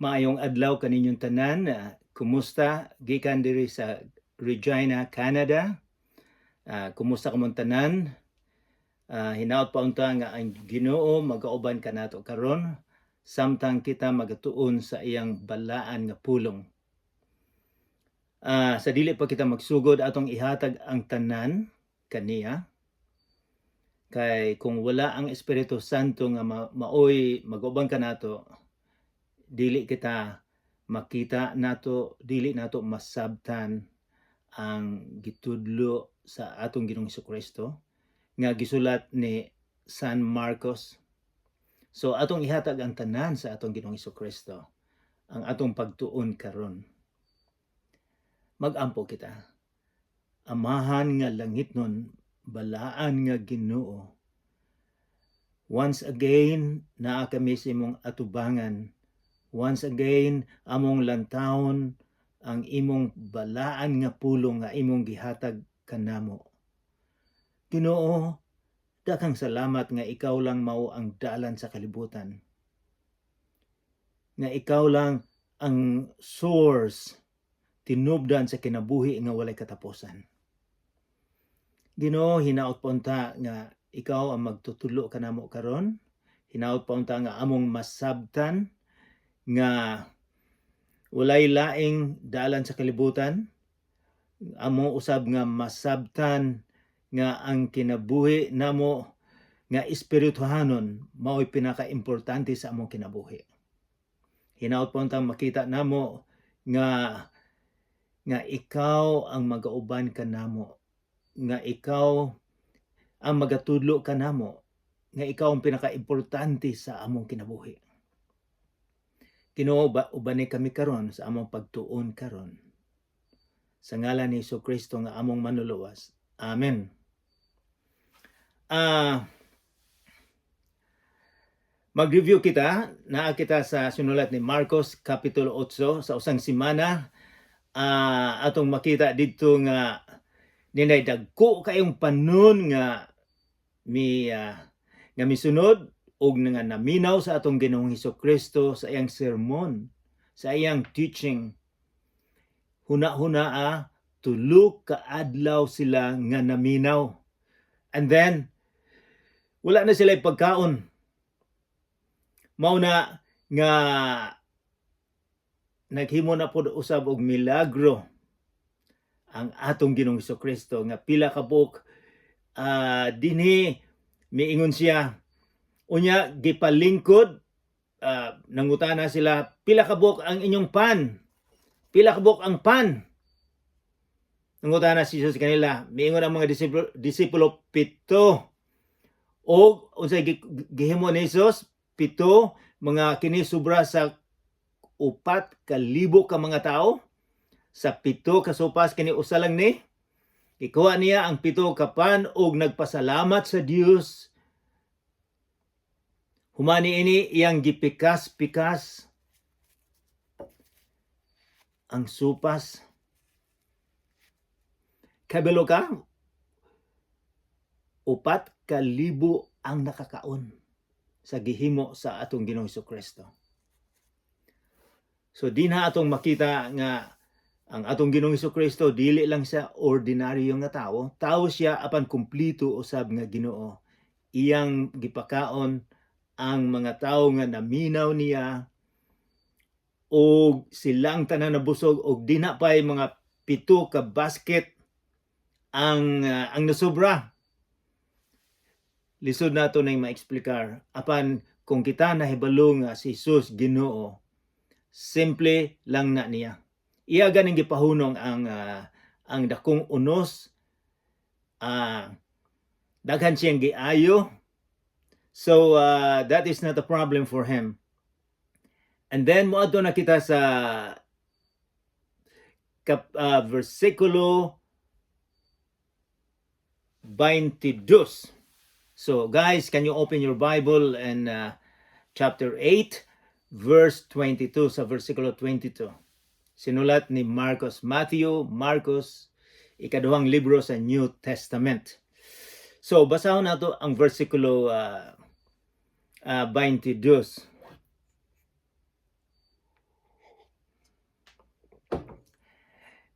Maayong adlaw kaninyong tanan. Kumusta gikan diri sa Regina, Canada? Kumusta kamong tanan? Hinaot pa unta nga ang Ginoo magauban kanato karon samtang kita magatuon sa iyang balaan nga pulong. Sa dili pa kita magsugod, atong ihatag ang tanan kaniya kay kung wala ang Espiritu Santo nga maoy mag-uban kanato, dili kita makita nato, dili nato masabtan ang gitudlo sa atong Ginoong Kristo nga gisulat ni San Marcos. So atong ihatag ang tanan sa atong Ginoong Kristo ang atong pagtuon karon. Magampo kita. Amahan nga langitnon, balaan nga Ginoo. Once again, naa kami sa imong atubangan. Once again, among lantawon ang imong balaan nga pulong nga imong gihatag kanamo. Ginoo, daghang salamat nga ikaw lang mao ang dalan sa kalibutan. Nga ikaw lang ang source, tinubdan sa kinabuhi nga walay katapusan. Ginoo, hinaot pa unta nga ikaw ang magtutulo kanamo karon. Hinaot pa unta nga among masabtan nga walay laing dalan sa kalibutan. Amo usab nga masabtan nga ang kinabuhi namo nga espirituhanon mao'y pinaka-importante sa among kinabuhi. Hinaot pa untang makita namo nga ikaw ang magauban kanamo, nga ikaw ang magatudlo kanamo, nga ikaw ang pinaka-importante sa among kinabuhi. Ginoo, ba ubani kami karon sa among pagtuon karon. Sa ngalan ni Hesus Kristo nga among manluluwas. Amen. Mag-review kita, naa kita sa sinulat ni Marcos Kapitulo 8. Sa usang semana, atong makita didto nga ninay dagko kayong panon nga mi nga misunod og nga naminaw sa atong Ginoong Hesus Kristo sa iyang sermon, sa iyang teaching. Huna-huna a 3 ka adlaw sila nga naminaw. And then wala na sila pagkaon. Mao na nga naghimo na pod usab og milagro ang atong Ginoong Hesus Kristo nga pila ka buok dinhi miingon siya unya gipalingkod, nangutana sila, "Pila ka buok ang inyong pan? Pila ka buok ang pan?" Nangutana si Jesus kanila. Miingon ang mga disipulo, "Pito." Og unsay gihimo ni Jesus? Pito mga kini sobra sa 4,000 ka mga tao sa 7 ka sopas. Kini usa lang ni ikuha niya ang 7 ka pan og nagpasalamat sa Dios. Humani ini iyang gipikas-pikas ang sopas. Kabalo ka, 4,000 ang nakakaon sa gihimo sa atong Ginoong Kristo. So dinha atong makita nga ang atong Ginoong Kristo dili lang siya ordinaryo nga tao, tao siya apan kumpleto usab nga Ginoo. Iyang gipakaon ang mga tao nga naminaw niya og silang tanan nabusog og dina pay mga 7 ka basket ang nasobra. Lisod nato nang maeksplikar apan kung kita nahibalo nga si Jesus Ginoo, simple lang na niya. Iya ganing gipahunong ang dakong unos, daghan siyang giayo. So that is not a problem for him. And then moadto na kita sa versikulo 22. So guys, can you open your Bible and chapter 8 verse 22, sa versikulo 22? Sinulat ni Marcos, Matthew, Marcos, ikaduhang libro sa New Testament. So basahon nato ang versikulo 22.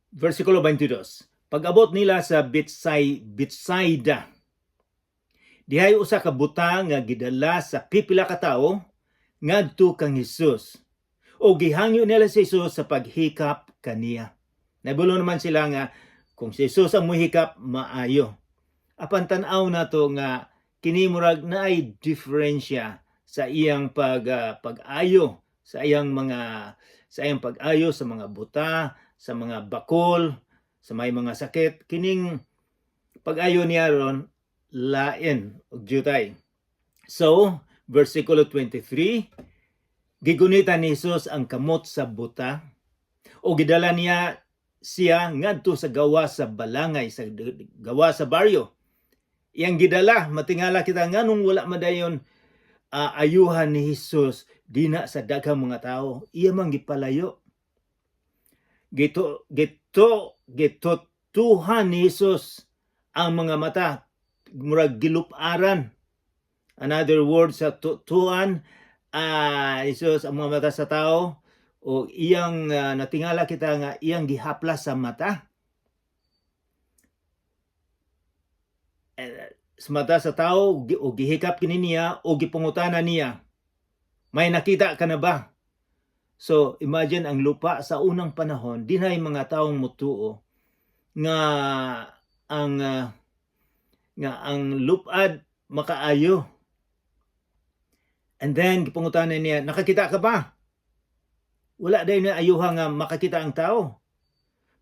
Versikulo 22. Pag-abot nila sa Betsaida, dihay usa ka buta nga gidala sa pipila ka tawo ngadto kang Hesus. O gihangyo nila si Jesus sa paghikap kaniya. Nahibalo naman sila nga kung si Jesus ang muhikap, maayo. Apan tan-aw nato nga kini murag naay diferensya sa iyang pag-ayo sa iyang pag-ayo sa mga buta, sa mga bakol, sa may mga sakit. Kining pag-ayo niya ron lain og jutay. So, versikulo 23, gigunitan ni Jesus ang kamot sa buta o gidala niya siya ngadto sa gawa sa balangay, sa gawa sa baryo. Iyang gidala, matingala kita nganong wala madayon ayuhan ni Jesus dina sa daghang mga tao. Iya man gipalayo. Gito gito gitutuhan ni Jesus ang mga mata, murag giluparan. Another word sa tutuan Jesus ang mga mata sa tao o iyang natingala kita nga iyang gihaplas sa mata. Eh, sa mata sa tao o gihikap kini niya o gipangutana niya, "May nakita ka na ba?" So imagine ang lupa sa unang panahon, dinay mga taong mutuo nga ang lupad makaayo. And then gipangutana niya, "Nakakita ka ba?" Wala dayon na ayuha nga makakita ang tao.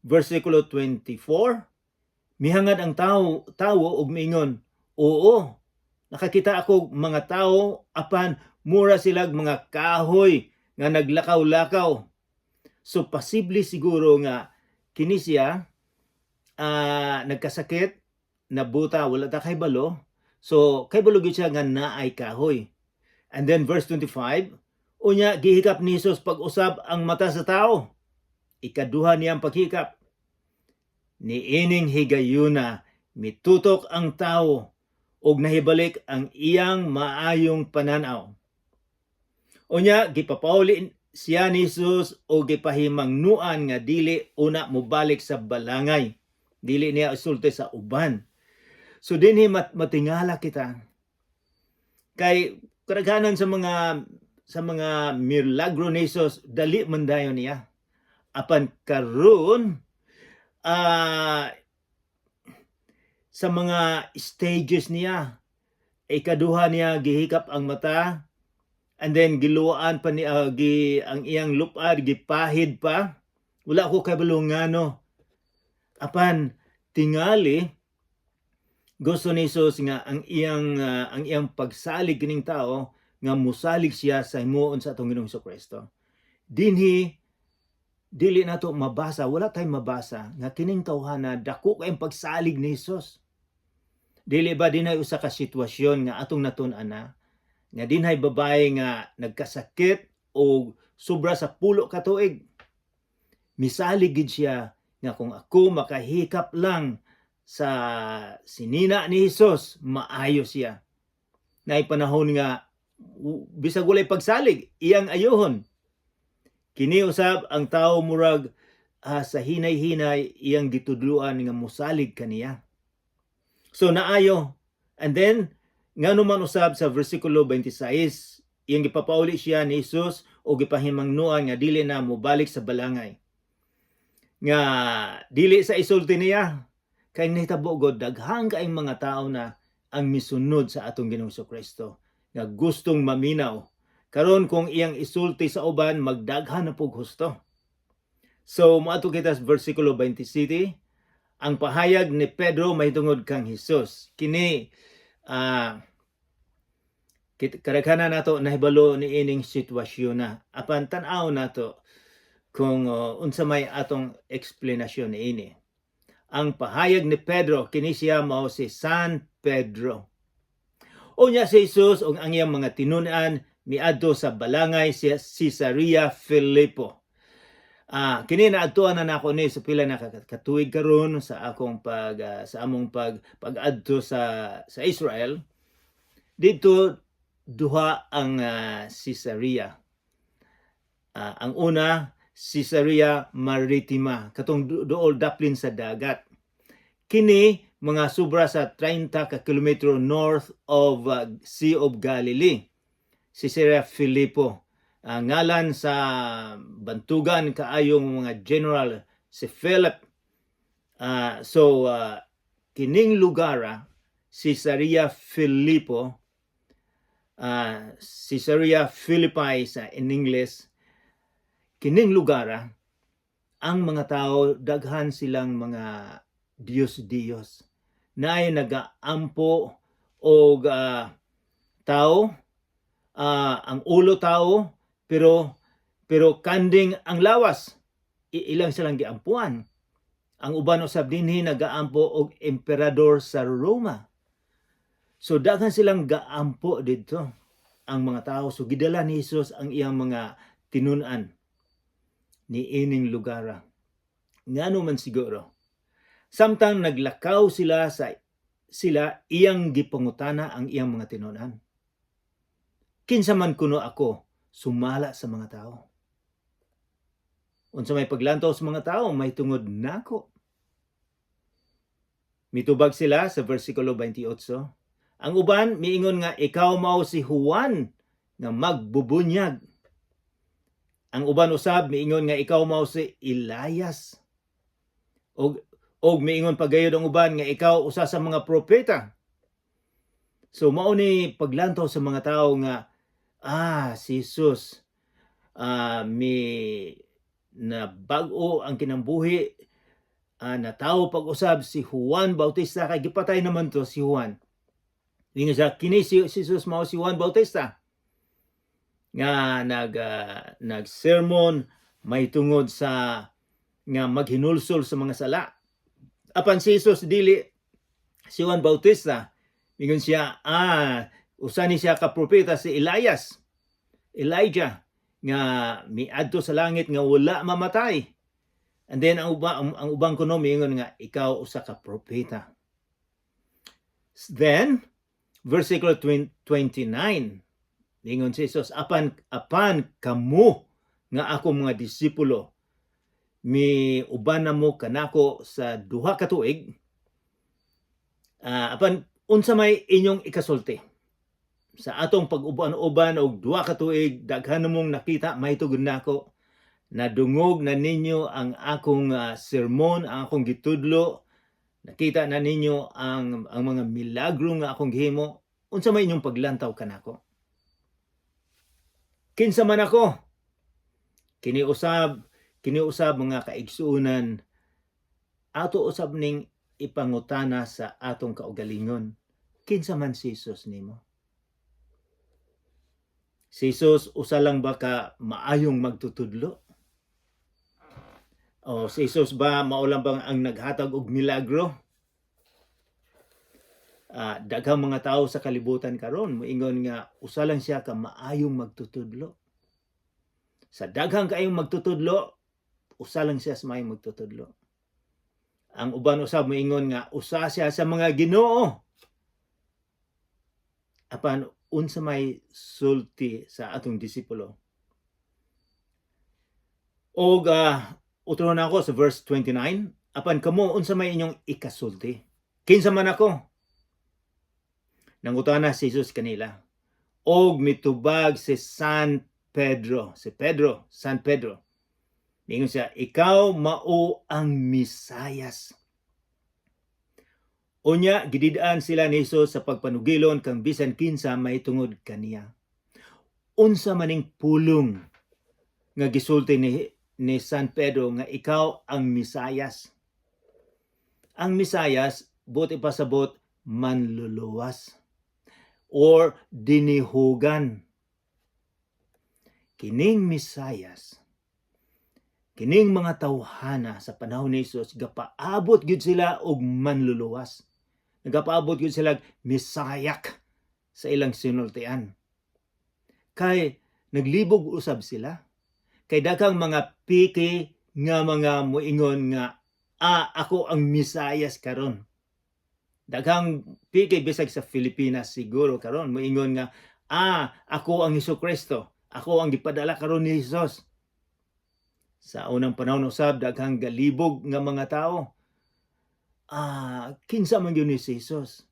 Versikulo 24, mihangad ang tao og miingon, "Oo, nakakita ako mga tao apan mura silag mga kahoy nga naglakaw-lakaw." So posible siguro nga kini siya nagkasakit, nabuta, wala ta kahibalo. So kahibalo gyud siya nga naay kahoy. And then verse 25, unya gihikap ni Jesus pag-usab ang mata sa tao. Ikaduha niyang paghikap. Niining higayuna mitutok ang tao ug nahibalik ang iyang maayong pananaw. Unya gipapauli siya ni Jesus o gipahimangnuan nga dili una mobalik sa balangay. Dili niya isulti sa uban. So dinhi matingala kita. Kay kadaghanan sa mga milagro ni Jesus, dali man dayon niya. Apan karon sa mga stages niya, ikaduha niya gihikap ang mata and then giluwaan pa ni ang iyang lupad gipahid pa. Wala ko kabalo ngano. Apan tingali gusto ni Jesus nga ang iyang pagsalig kining tao nga musalig siya sa himuon sa atong Ginoong Kristo. Dinhi dili nato mabasa, wala tayong mabasa nga kining tawhana dako kayong pagsalig ni Jesus. Dili ba dinhay usa ka sitwasyon nga atong natun-an na nga dinhay babae nga nagkasakit o sobra sa 10 ka tuig? Misalig gid siya nga kung ako makahikap lang sa sinina ni Jesus, maayo siya. Naay panahon nga bisag walay pagsalig, iyang ayuhon. Kini usab ang tao murag sa hinay-hinay iyang gitudluan nga musalig kaniya. So naayo. And then ngano man usab sa versikulo 26, iyang gipapauli siya ni Jesus o gipahimangnuan nga dili na mobalik sa balangay. Nga dili sa isulti niya kay nahitabo god daghan kaayong mga tao na ang misunod sa atong Ginoong Kristo nga gustong maminaw. Karon kung iyang isulti sa uban, magdaghan na pug husto. So moadto kita sa versikulo 27, ang pahayag ni Pedro mahitungod kang Hesus. Kini kadaghanan nato nahibalo ni ining sitwasyon na. Apan tan-aw nato kung unsa may atong eksplanasyon niini. Ang pahayag ni Pedro, kini siya mao si San Pedro. Unya si Jesus ug ang iyang mga tinun-an miadto sa balangay sa Cesarea Philippo. Kini naadtuan na nako ni sa pila na katuig karon sa among pag-adto sa Israel. Didto duha ang Caesarea. Ang una Caesarea Maritima, katong duol daplin sa dagat. Kini mga sobra sa 30 ka kilometro north of Sea of Galilee. Caesarea Philippi. Ngalan sa bantugan kaayong mga general si Philip. So kining lugar, Caesarea Philippi, Caesarea Philippi sa in English, kining lugar, ang mga tao daghan silang mga Diyos-Diyos. Naay nagaampo og tao, ang ulo tao, pero kanding ang lawas, ilang silang giampuan. Ang uban usab dinhi nagaampo og emperador sa Roma. So daghan silang gaampo didto ang mga tao. So gidala ni Jesus ang iyang mga tinun-an ni ining lugar. Ngano man siguro? Samtang naglakaw sila, iyang gipangutana ang iyang mga tinun-an. "Kinsa man kuno ako sumala sa mga tao? Unsa may paglantaw sa mga tao may tungod nako?" Mitubag sila sa versikulo 28. Ang uban miingon nga ikaw mao si Juan nga magbubunyag. Ang uban usab miingon nga ikaw mao si Elias. Og miingon pa gayud ang uban nga ikaw usa sa mga propeta. So mao ni paglantaw sa mga tao nga si Jesus mi na bag-o ang kinambuhi, natawo pag-usab si Juan Bautista kay gipatay naman to si Juan. Ingon siya, kini si Jesus mao si Juan Bautista nga nag-sermon may tungod sa nga maghinulsol sa mga sala. Apan si Jesus dili si Juan Bautista. Ingon siya, usa ni siya ka propeta, si Elias. Elijah nga miadto sa langit nga wala mamatay. And then ang ubang kuno miingon nga ikaw usa ka propeta. Then versikulo 29, miingon si Jesus, "Apan kamo nga ako mga disipulo, mi uban na mo kanako sa 2 ka tuig, apan unsa may inyong ikasulti sa atong pag-uban-uban og 2 ka tuig? Daghan na mong nakita mahitungod nako. Nadungog na ninyo ang akong sermon, ang akong gitudlo. Nakita na ninyo ang mga milagro nga akong gihimo. Unsa may inyong paglantaw kanako? Kinsa man ako?" Kini usab, mga kaigsuonan, ato usab ning ipangutana sa atong kaugalingon. Kinsa man si Jesus nimo? Si Jesus usa lang ba ka maayong magtutudlo? O si Jesus ba mao lang bang ang naghatag og milagro? Daghang mga tao sa kalibutan karon moingon nga usa lang siya ka maayong magtutudlo. Sa daghang kaayong magtutudlo, usa lang siya sa maayong magtutudlo. Ang uban usab moingon nga usa siya sa mga Ginoo. Apan unsa may sulti sa atong disipulo? Og utro na ako sa verse 29, "Apan kamo, unsa may inyong ikasulti? Kinsa man ako?" Nangutana si Jesus kanila. Og mitubag si San Pedro, si Pedro, San Pedro. Ningon siya, "Ikaw mao ang Mesayas." Unya, gidid-an sila ni Jesus sa pagpanugilon kang bisan kinsa mahitungod kaniya. Unsa maning pulong nga gisulti ni San Pedro nga ikaw ang Mesayas? Ang Mesayas, buot ipasabot, manluluwas or dinihugan. Kining Mesayas, kining mga tawhana sa panahon ni Jesus, gapaabot gyud sila og manluluwas. Nagapaabot gyud sila Mesayak sa ilang sinultian. Kay naglibog usab sila. Kay daghang mga piki nga mga muingon nga ako ang Mesayas karon. Daghang piki bisag sa Pilipinas siguro karon muingon nga ako ang Jesucristo. Ako ang gipadala karon ni Jesus. Sa unang panahon usab, daghang galibog nga mga tao. Kinsa man gyud ni si Jesus?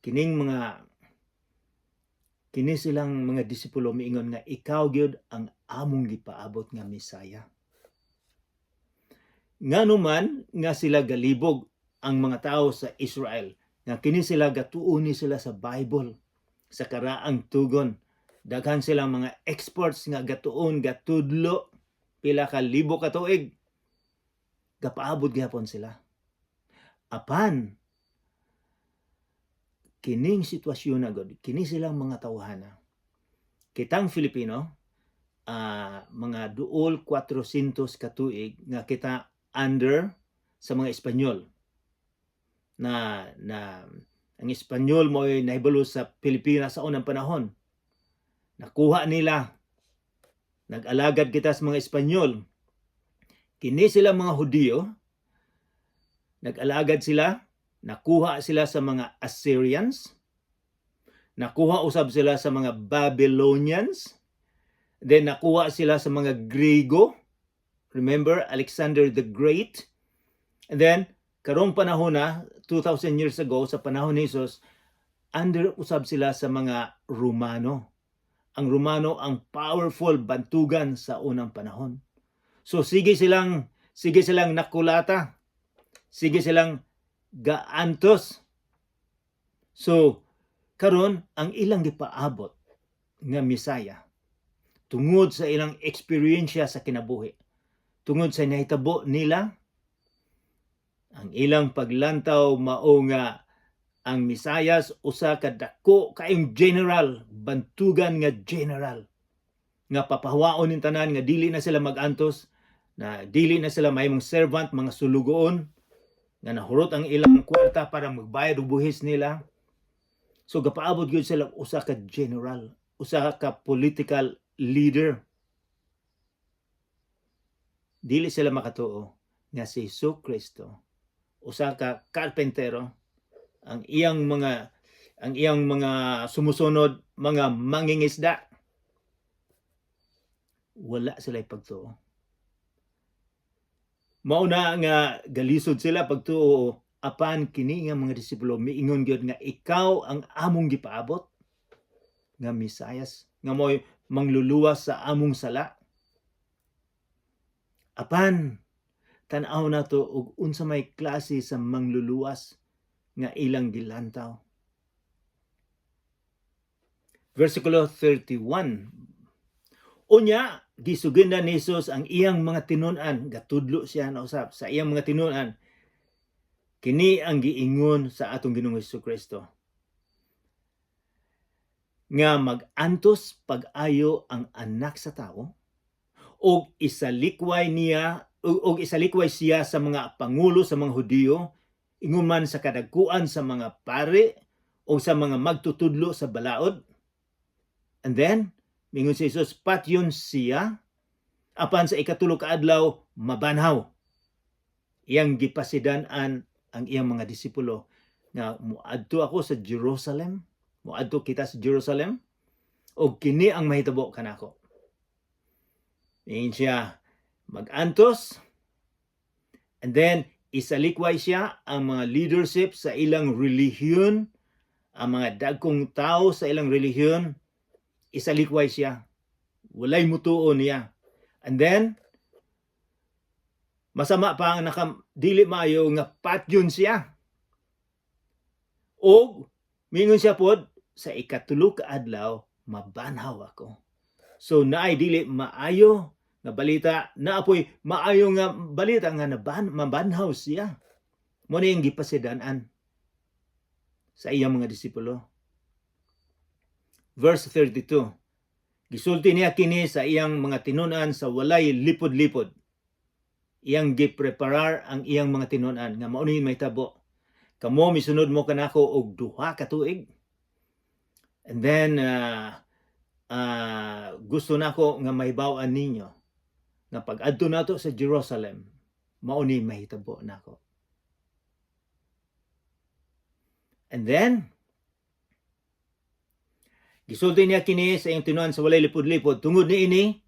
Kining mga kini silang mga disipulo miingon nga ikaw gyud ang among gipaabot nga Mesaya. Ngano man nga sila galibog ang mga tao sa Israel nga kini sila gatuon ni sila sa Bible, sa karaang tugon? Daghan silang mga experts nga gatuon, gatudlo pila ka libo ka tuig, gapaabot gihapon sila. Apan kining sitwasyon na gud, kini silang mga tawhana, kitang Filipino, mga duol 400 ka tuig nga kita under sa mga Espanyol, na na ang Espanyol mo'y nahibalo sa Pilipinas sa unang panahon. Nakuha nila, nag-alagad kita sa mga Espanyol. Kini sila mga Hudiyo, nag-alagad sila, nakuha sila sa mga Assyrians, nakuha usab sila sa mga Babylonians, then nakuha sila sa mga Griego. Remember Alexander the Great? And then karong panahon na, 2000 years ago, sa panahon ni Jesus, under usab sila sa mga Romano. Ang Romano ang powerful bantugan sa unang panahon. So sige silang nakulata. Sige silang gaantos. So karon, ang ilang gipaabot nga Misaya, tungod sa ilang eksperyensya sa kinabuhi, tungod sa nahitabo nila, ang ilang paglantaw mao nga ang Misayas usa ka dako kaayong general, bantugan nga general nga papahawaon ning tanan, nga dili na sila magantos, na dili na sila mahimong servant, mga sulugoon nga nahurot ang ilang kwarta para magbayad og buhis nila. So gapaabot gyud sila usa ka general, usa ka political leader. Dili sila makatuo nga si Hesus Kristo usa ka karpentero, ang iyang mga sumusunod mga mangingisda. Wala sila pagtuo. Mao na nga galisod sila pagtuo. Apan kini nga mga disipulo miingon gyud nga ikaw ang among gipaabot nga Mesayas nga mo'y mangluluwas sa among sala. Apan tan-aw nato og unsa may klase sa mangluluwas nga ilang gilantaw. Versikulo 31. Unya, gisugindan ni Jesus ang iyang mga tinun-an, gatudlo siya na usab sa iyang mga tinun-an. Kini ang giingon sa atong Ginoong Kristo, nga mag-antos pag-ayo ang Anak sa Tao og isalikway niya og isalikway siya sa mga pangulo sa mga Hudiyo, ingon man sa kadagkuan sa mga pari o sa mga magtutudlo sa balaod. And then mingon si Jesus, patyon siya, apan sa ikatulo ka adlaw mabanhaw. Iyang gipasidan-an ang iyang mga disipulo nga muadto ako sa Jerusalem, muadto kita sa Jerusalem, og kini ang mahitabo kanako. Ingon siya, mag-antos, and then isalikway siya ang mga leadership sa ilang relihiyon, ang mga dagkong tao sa ilang relihiyon, isalikway siya. Walay mutuo niya. And then, masama pa ang naka, dili maayo nga patyon siya. Og mingon siya pod, sa ikatulo ka adlaw mabanhaw ako. So naay dili maayo nga balita, naapoy maayo nga balita nga mabanhaw siya. Mao ni ang gipasidan-an sa iyang mga disipulo. Verse 32. Gisulti niya kini sa iyang mga tinun-an sa walay lipod-lipod. Iyang gipreparar ang iyang mga tinun-an nga mao ni mahitabo. Kamo misunod mo kanako og 2 ka tuig. And then gusto nako nga mahibaw-an ninyo nga pag-adto nato sa Jerusalem, mao ni mahitabo nako. And then gisulti niya kini sa iyang tinuan sa walay lipod-lipod. Tungod niini,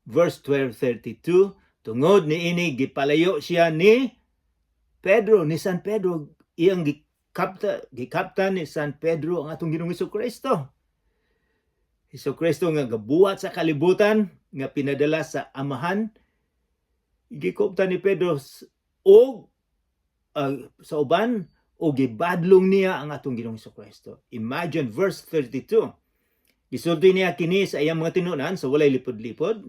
verse 12:32, Tungod niini, gipalayo siya ni Pedro, ni San Pedro, iyang gikapta ni San Pedro ang atong Ginoong Kristo. Hesus Kristo nga gabuhat sa kalibutan, nga pinadala sa Amahan, gikopta ni Pedro og sa uban o gibadlong niya ang atong Ginoong Kristo. Imagine verse 32. Gisulti niya kini sa iyang mga tinunan sa walay lipod-lipod.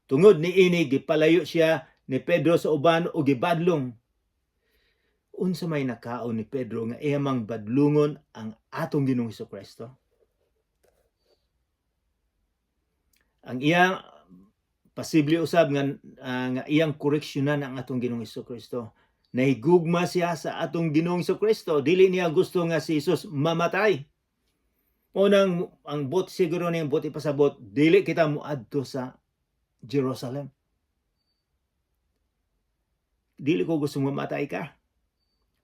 Tungod niini, gipalayo siya ni Pedro sa uban o gibadlong. Unsa may nakaon ni Pedro nga iya mang badlungon ang atong Ginoong Kristo? Ang iyang pasible usab nga iyang koreksyonan ang atong Ginoong Kristo. Nahigugma siya sa atong Ginoong Kristo. Dili niya gusto nga si Jesus mamatay. Unang ang bot siguro niyang bot ipasabot, dili kita moadto sa Jerusalem. Dili ko gusto mamatay ka.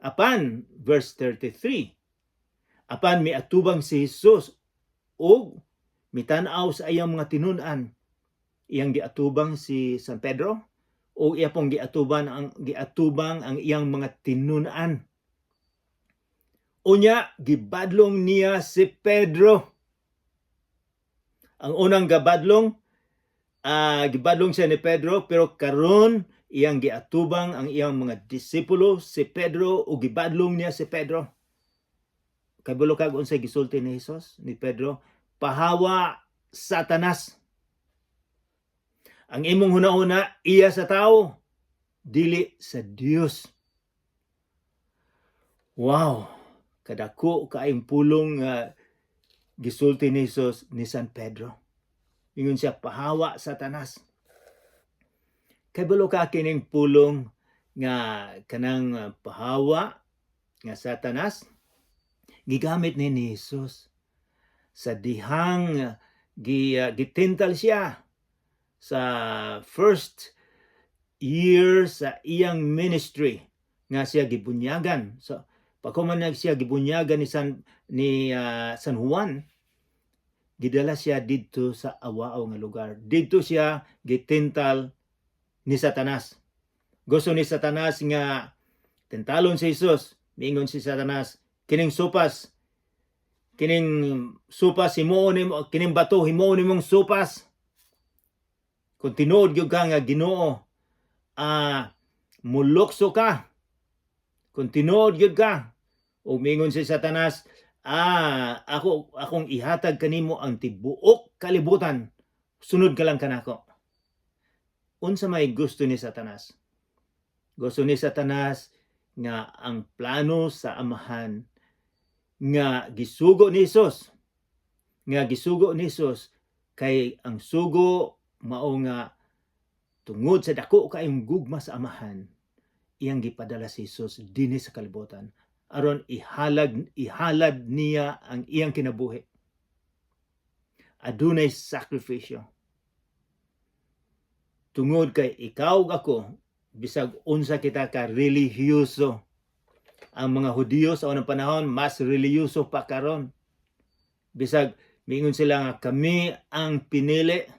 Apan, verse 33, apan miatubang si Jesus ug mitan-aw sa iyang mga tinun-an. Iyang giatubang si San Pedro o iya pong giatubang ang iyang mga tinun-an. Unya, gibadlong niya si Pedro. Ang unang gabadlong, gibadlong siya ni Pedro, pero karon iyang giatubang ang iyang mga disipulo si Pedro o gibadlong niya si Pedro. Kabalo kag unsay gisulti ni Jesus ni Pedro? "Pahawa, Satanas. Ang imong hunahuna iya sa tao, dili sa Dios." Wow, kadako kaayong pulong nga gisulti ni Jesus ni San Pedro. Ingon siya, "Pahawa, Satanas." Kabalo ka kining pulong nga kanang pahawa nga Satanas, gigamit ni Jesus sa dihang gitintal siya sa first year sa iyang ministry nga siya gibunyagan. So pagkuman na siya gibunyagan ni San Juan, gidala siya didto sa awao nga lugar. Didto siya gitintal ni Satanas. Gusto ni Satanas nga tentalon si Jesus. Miingon si Satanas, "Kining supas himuon nimo, kining bato himuon nimong supas. Kung tinuod gyud ka nga Ginoo, mulukso ka. Kung tinuod gyud ka." Ug miingon si Satanas, "Ako akong ihatag kanimo ang tibuok kalibutan. Sunod ka lang kanako." Unsa may gusto ni Satanas? Gusto ni Satanas nga ang plano sa Amahan nga gisugo ni Jesus, kay ang sugo mao nga tungod sa dako kaayong gugma sa Amahan, iyang gipadala si Jesus dinhi sa kalibutan aron ihalad niya ang iyang kinabuhi. Adunay sakripisyo tungod kay ikaw ug ako, bisag unsa kita ka relihiyoso. Ang mga Hudiyo sa unang panahon, mas relihiyoso pa karon. Bisag miingon sila nga kami ang pinili,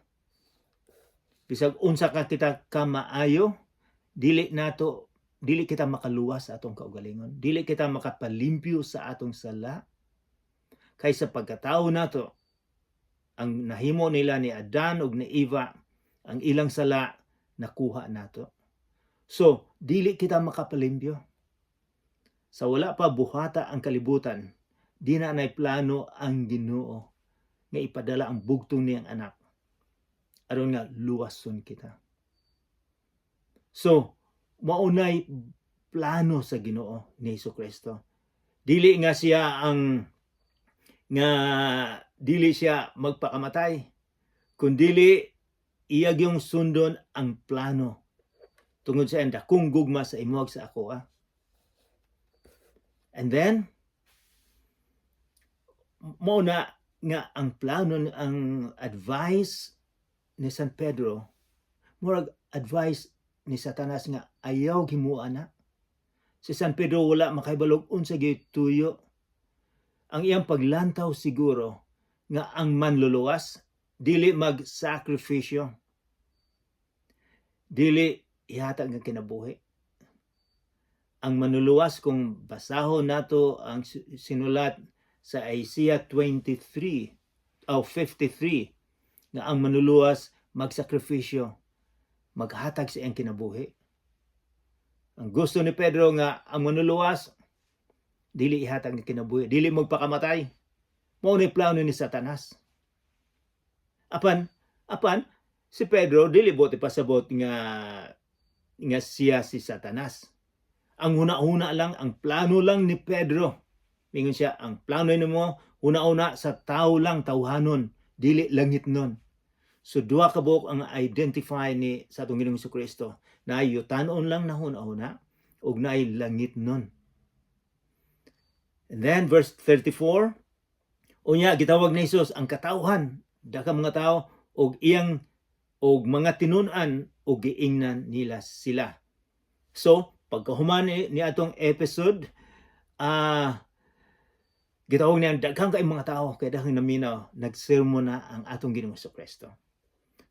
bisag unsa ka kita kamaayo, dili kita makaluwas sa atong kaugalingon, dili kita makapalimpyo sa atong sala, kay sa pagkatao nato, ang nahimo nila ni Adan ug ni Eva, ang ilang sala nakuha nato. So dili kita makapalimpyo. Sa wala pa buhata ang kalibutan, di na nay plano ang Ginoo nga ipadala ang bugtong niyang anak aron nga luwason kita. So maunay plano sa Ginoo ni Hesus Kristo. Dili nga siya ang nga dili siya magpakamatay, kundili iya gyung sundon ang plano tungod sa iyang dakong gugma sa imo ug sa ako. And then mao na nga ang plano, ang advice ni San Pedro murag advice ni Satanas nga ayaw himua na. Si San Pedro wala makahibalo unsa gyud tuyo. Ang iyang paglantaw siguro nga ang manluluwas dili magsakripisyo. Dili Ihatag ang kinabuhi. Ang manluluwas, kung basahon nato ang sinulat sa Isaiah 23 o 53, nga ang manluluwas magsakripisyo, maghatag sa iyang kinabuhi. Ang gusto ni Pedro nga ang manluluwas dili ihatag ang kinabuhi, dili magpakamatay. Mao ni plano ni Satanas. Apan si Pedro dili buot ipasabot nga siya si Satanas. Ang huna-huna lang, ang plano lang ni Pedro. Mingon siya, ang plano nimo huna-huna sa tao lang, tawhanon, dili langit nun. So duha ka buok ang identify ni sa atong Ginoong Kristo. Naay yutanon lang na huna-huna ug naay langit nun. And then verse 34, unya gitawag ni Jesus ang katawhan, daghang mga tao og iyang og mga tinun-an ug giingnan nila sila. So, pagkahuman ni atong episode, gitawag niya ang daghang kay mga tao kay daghang naminaw, nagsermon na ang atong Ginoong Kristo.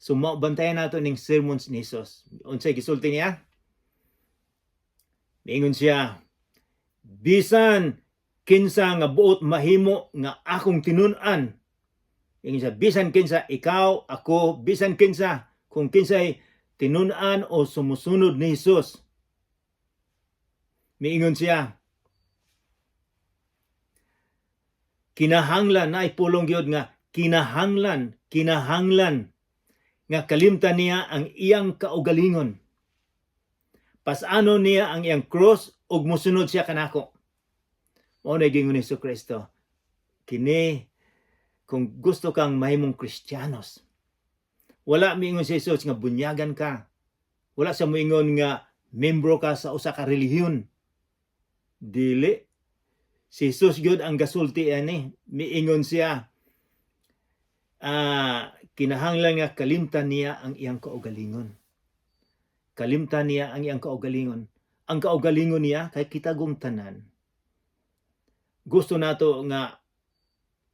So mao bantayan nato ning sermons ni Jesus. Unsay gisulti niya? Miingon siya, "Bisan kinsa nga buot mahimo nga akong tinun-an." Ingon siya, bisan kinsa, ikaw, ako, bisan kinsa, kung kinsay tinun-an o sumusunod ni Jesus. Miingon siya, kinahanglan na ipulong gyud nga kinahanglan, kinahanglan nga kalimtan niya ang iyang kaugalingon. Pasano niya ang iyang cross ug mosunod siya kanako. Mao na gingon ni Kristo. Kini kung gusto kang mahimong Kristiyanos. Wala miingon si Jesus nga bunyagan ka. Wala sa moingon nga membro ka sa usa ka relihiyon. Dili. Si Jesus gyud ang gasulti ani. Miingon siya, kinahanglan nga kalimtan niya ang iyang kaugalingon. Kalimtan niya ang iyang kaugalingon. Ang kaugalingon niya kay kitagong tanan. Gusto nato nga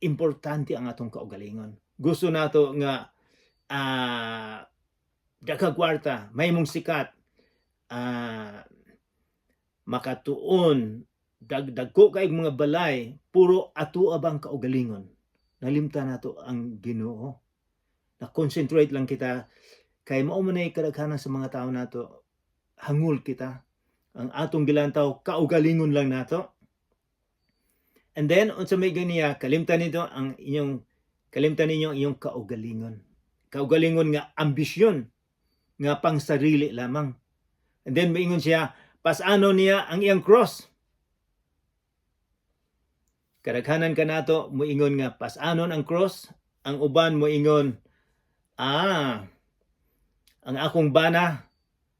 importante ang atong kaugalingon. Gusto nato nga daghang kwarta, mahimong sikat, makatuon, dagko kay mga balay, puro ato abang kaugalingon. Nalimtan nato ang Ginoo. Na-concentrate lang kita kay mao man ay kadaghanan sa mga tao nato, hangul kita. Ang atong gilantaw, kaugalingon lang nato. And then unsa may ganiya, kalimtan nito ang inyong kalimtan ninyo ang iyong kaugalingon. Kaugalingon nga ambisyon nga pang sarili lamang. And then maingon siya, pasano niya ang iyang cross. Kadaghanan kanato moingon nga pasanon ang cross, ang uban moingon, ang akong bana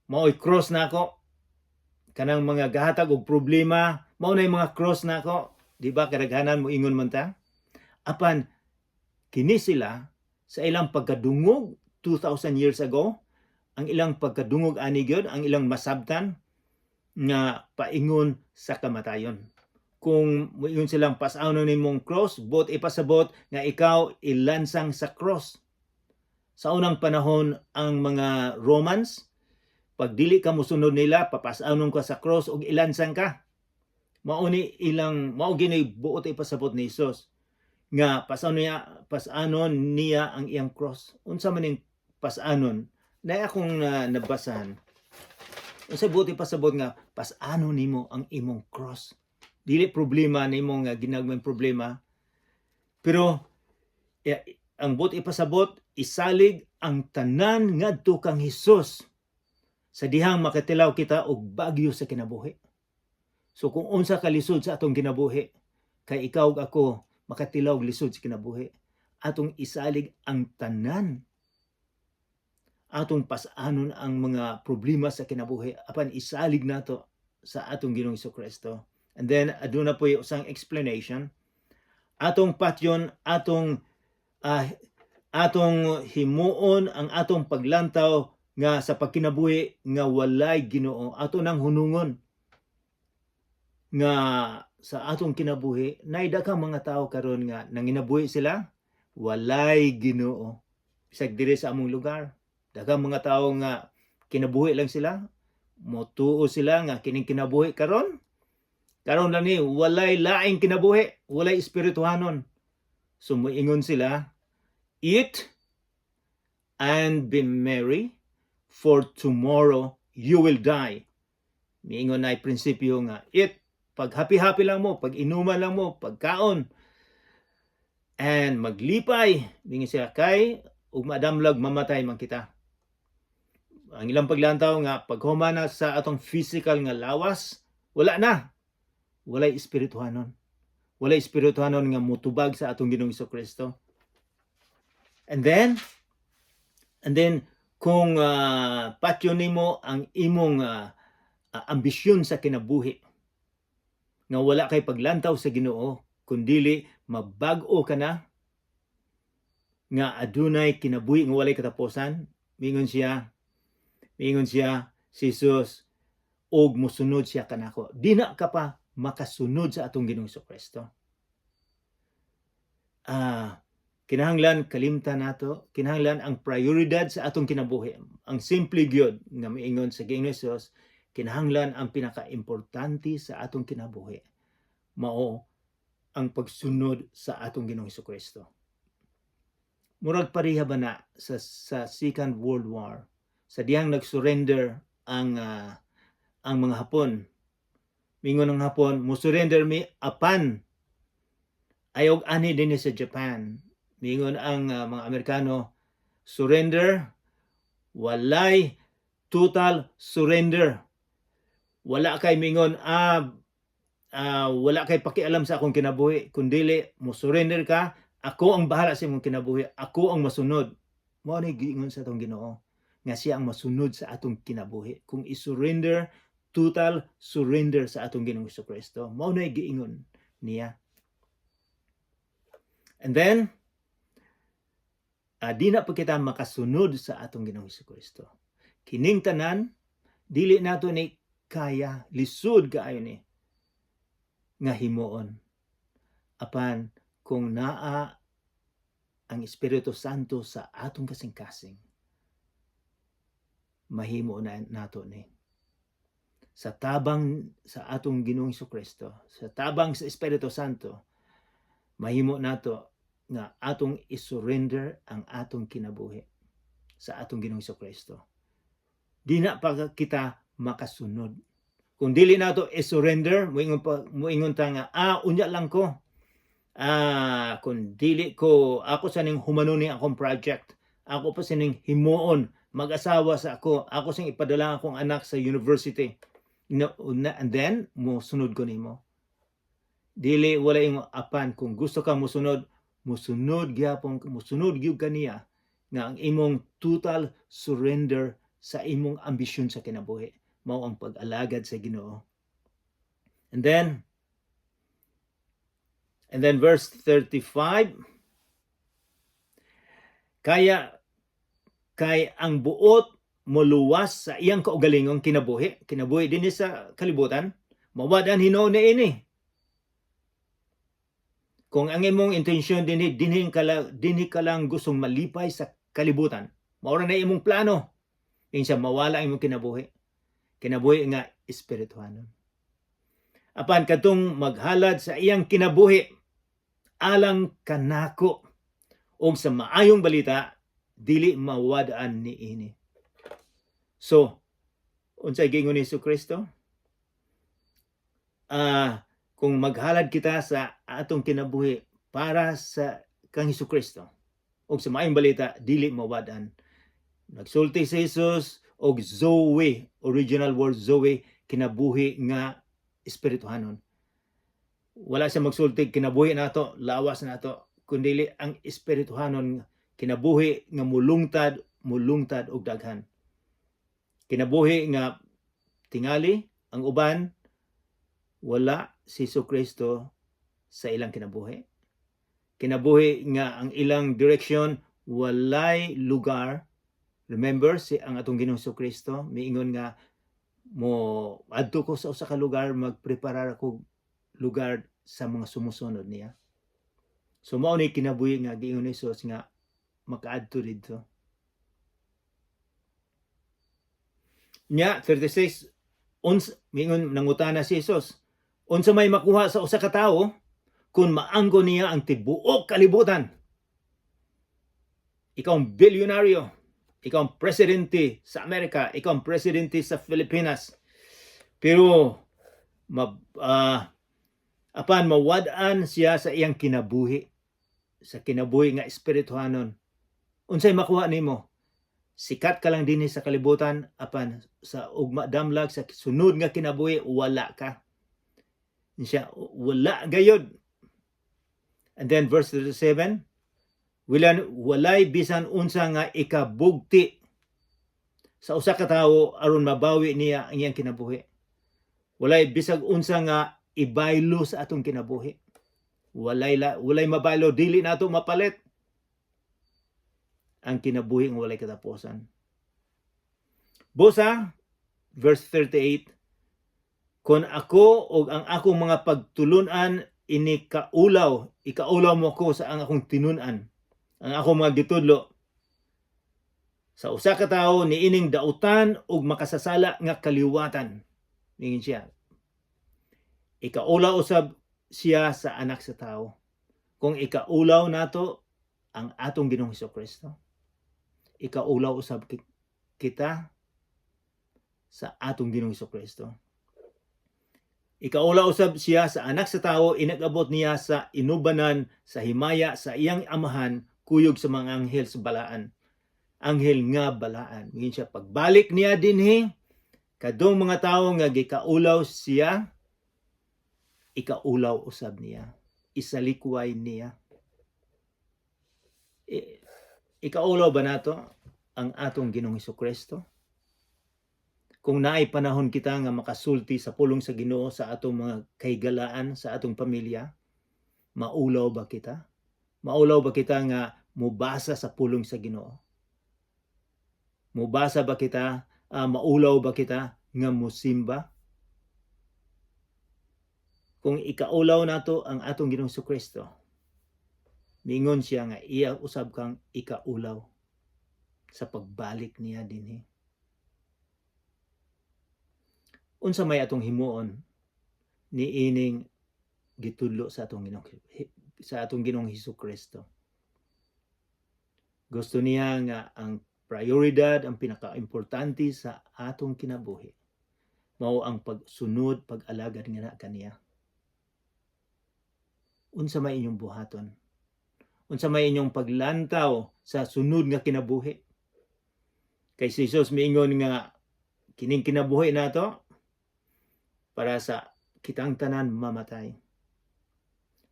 mao'y cross nako. Kanang mga gahatag og problema, mao na mga cross nako. Di ba kadaghanan moingon man ta? Apan kini sila sa ilang pagkadungog 2000 years ago, ang ilang pagkadungog ani gyud, ang ilang masabtan nga paingon sa kamatayon. Kung moingon silang pasanon nimong cross, buot ipasabot nga ikaw ilansang sa cross. Sa unang panahon, ang mga Romans, pag dili ka mosunod nila, papasanon ka sa cross ug ilansang ka. Mao ni ilang mao gini buot ipasabot ni Jesus nga pasanon niya ang iyang cross. Unsa man ning pasanon? Na akong nabasahan. Unsa buot ipasabot nga pasanon nimo ang imong cross? Dili problema nimo nga ginagmay problema. Pero ang buot ipasabot, isalig ang tanan ngadto kang Hesus sa dihang makatilaw kita og bagyo sa kinabuhi. So kung unsa ka lisod sa atong kinabuhi, kay ikaw ug ako makatilaw og lisod sa kinabuhi, atong isalig ang tanan. Atong pasanon ang mga problema sa kinabuhi apan isalig nato sa atong Ginoong Kristo. And then aduna po'y usang explanation. Atong patyon, atong himuon ang atong paglantaw nga sa pagkinabuhi nga walay Ginoo, ato nang hunungon nga sa atong kinabuhi nay daghang mga tao karon nga nanginabuhi sila walay Ginoo. Bisag diri sa among lugar, daghang mga tao nga kinabuhi lang sila. Motuo sila nga kining kinabuhi karon, karon lang ni, walay laing kinabuhi, walay espirituhanon. So moingon sila, "Eat and be merry, for tomorrow you will die." Miingon na prinsipyo nga eat, pag happy-happy lang mo, pag inuman lang mo, pagkaon, and maglipay, mingon sila kay ug madamlag mamatay man kita. Ang ilang paglantaw nga paghuman na sa atong physical nga lawas, wala na. Walay espirituhanon. Walay espirituhanon nga mutubag sa atong Ginoong Kristo. And then kung patyon nimo ang imong ambisyon sa kinabuhi nga wala kay paglantaw sa Ginoo, kundili mabag-o ka na nga adunay kinabuhi nga walay katapusan, mingon siya si Jesus og mosunod siya kanako, di na ka pa makasunod sa atong Ginoong Kristo. Kinahanglan kalimtan nato, kinahanglan ang prioridad sa atong kinabuhi, ang simple gyud nga miingon sa Ginoong Jesus, kinahanglan ang pinakaimportante sa atong kinabuhi mao ang pagsunod sa atong Ginoong Kristo. Murag pareha ba na sa Second World War, sa dihang nag-surrender ang mga Hapon. Mingon ang Hapon, "Mo surrender mi apan ayaw ani dinhi sa Japan." Mingon ang mga Amerikano, "Surrender, walay total surrender." Wala kay mingon, wala kay pakialam sa akong kinabuhi, kundili mo surrender ka, ako ang bahala sa imong kinabuhi, ako ang masunod. Mao ni giingon sa atong Ginoo nga siya ang masunod sa atong kinabuhi kung i-surrender, total surrender sa atong Ginoong Kristo. Mao na giingon niya. And then di na pa kita makasunod sa atong Ginoong Kristo. Kining tanan dili nato ni kaya, lisod kaayo ni nga himuon. Apan kung naa ang Espiritu Santo sa atong kasing-kasing, mahimo na nato ni. Sa tabang sa atong Ginoong Kristo, sa tabang sa Espiritu Santo, mahimo nato nga atong isurrender ang atong kinabuhi sa atong Ginoong Kristo. Di na pa kita makasunod. Kung dili nato i-surrender, muingon ta nga, "Unya lang ko. Kung dili ko, ako sa ning humanon ni akong project. Ako pa sining himuon, mag-asawa sa ako, ako sing ipadala akong anak sa university. No, na, and then, mo sunod ko nimo." Dili, wala yung apan kung gusto ka mosunod, mosunod gyapon, mosunod gyud kaniya nga ang imong total surrender sa imong ambisyon sa kinabuhi mao ang pag-alagad sa Ginoo. And then verse 35, kaya kay ang buot moluwas sa iyang kaugalingong kinabuhi, kinabuhi dinhi sa kalibutan, mawad-an hinuon niini. Kung ang imong intensyon dinhi dinhi ka lang gustong malipay sa kalibutan, mao ra na imong plano. Insa mawala ang imong kinabuhi. Kinabuhi nga espirituhanon. Apan katong maghalad sa iyang kinabuhi alang kanako og sa maayong balita, dili mawad-an niini. So, unsay giingon ni Kristo? Kung maghalad kita sa atong kinabuhi para sa kang Hesus Kristo og sa maayong balita, dili mawad-an. Nagsulti si Jesus og Zoe, original word Zoe, kinabuhi nga espirituhanon. Wala siya magsulti kinabuhi nato, lawas nato, kundi ang espirituhanon, kinabuhi nga mulungtad, mulungtad og daghan. Kinabuhi nga tingali ang uban wala si Kristo sa ilang kinabuhi. Kinabuhi nga ang ilang direction walay lugar. Remember si ang atong Ginoong Kristo miingon nga mo adto ko sa usa ka lugar, magpreparar ako lugar sa mga sumusunod niya. So mao ni kinabuhi nga giingon ni Jesus nga makaadto didto. Nya 36 uns mingon, nangutana si Jesus, "Unsa may makuha sa usa ka tawo kung maangko niya ang tibuok kalibutan?" Ikaw ang bilyonaryo, ikaw ang presidente sa Amerika, ikaw ang presidente sa Pilipinas. Pero apan mawad-an siya sa iyang kinabuhi, sa kinabuhi nga espirituhanon. Unsay makuha nimo? Sikat ka lang dinhi sa kalibutan, apan sa ugma damlag, sa sunod nga kinabuhi, wala ka. Siya wala gayod. And then verse 37, wilan walay bisan unsa nga ikabugti sa usa ka tawo aron mabawi niya ang iyang kinabuhi. Walay bisag unsa nga ibaylo sa atong kinabuhi. Walay mabaylo, dili nato mapalit ang kinabuhi nga walay katapusan. Busa, verse 38, "Kung ako og ang akong mga pagtulunan inikaulaw, ikaulaw mo ko sa ang akong tinun-an, ang akong mga gitudlo, sa usa ka tawo niining dautan ug makasasala nga kaliwatan." Ningin siya. Ikaulaw usab siya sa Anak sa Tao. Kung ikaulaw nato ang atong Ginoong Kristo, ikaulaw usab kita sa atong Ginoong Kristo. Ikaulaw usab siya sa Anak sa Tao inag-abot niya sa inubanan sa himaya sa iyang Amahan kuyog sa mga anghel sa balaan. Anghel nga balaan. Ngin siya, pagbalik niya dinhi, kadtong mga tawo nga gikaulaw siya, ikaulaw usab niya. Isalikway niya. Ikaulaw ba nato ang atong Ginoong Kristo? Kung naay panahon kita nga makasulti sa pulong sa Ginoo sa atong mga kahigalaan, sa atong pamilya, maulaw ba kita? Maulaw ba kita nga mubasa sa pulong sa Ginoo? Mubasa ba kita, maulaw ba kita nga musimba? Kung ikaulaw nato ang atong Ginoong Kristo, mingon siya nga iya usab kang ikaulaw sa pagbalik niya dinhi. Unsa may atong himuon niining gitudlo sa atong Ginoong Hesus Kristo? Gusto niya nga ang prioridad, ang pinakaimportante sa atong kinabuhi mao ang pagsunod, pag-alagad nga na kaniya. Unsa may inyong buhaton? Unsa may inyong paglantaw sa sunod nga kinabuhi? Kay si Jesus miingon nga kining kinabuhi nato para sa kitang tanan mamatay.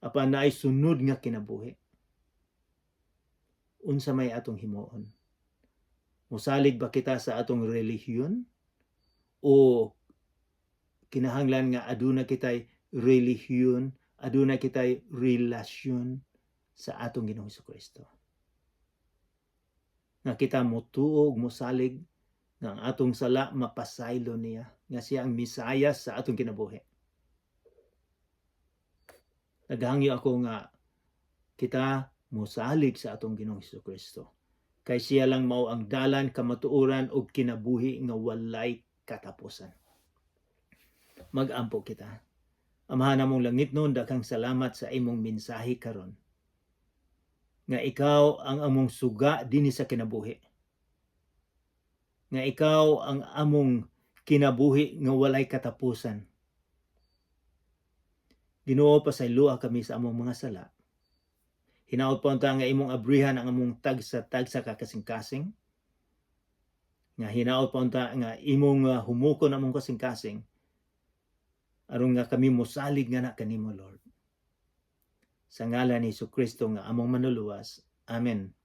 Apan naay sunod nga kinabuhi. Unsa may atong himuon? Musalig ba kita sa atong relihiyon o kinahanglan nga aduna kitay relihiyon, aduna kitay relasyon sa atong Ginoong Kristo? Nga kita motuo ug mosalig nga ang atong sala mapasaylo niya, nga siya ang Mesayas sa atong kinabuhi. Naghangyo ako nga kita mosalig sa atong Ginoong Kristo. Kay siya lang mao ang dalan, kamatuoran ug kinabuhi nga walay katapusan. Mag-ampo kita. Amahan namong langitnon, daghang salamat sa imong mensahe karon. Nga ikaw ang among suga dinhi sa kinabuhi. Nga ikaw ang among kinabuhi nga walay katapusan. Ginoo, pasayloa kami sa among mga sala. Hinaot po unta nga imong abrihan ang among tagsa-tagsa ka kasing-kasing. Nga hinaot po unta nga imong humukon among kasing-kasing aron nga kami mosalig nga na kanimo, Lord. Sa ngalan ni Kristo nga among Manluluwas. Amen.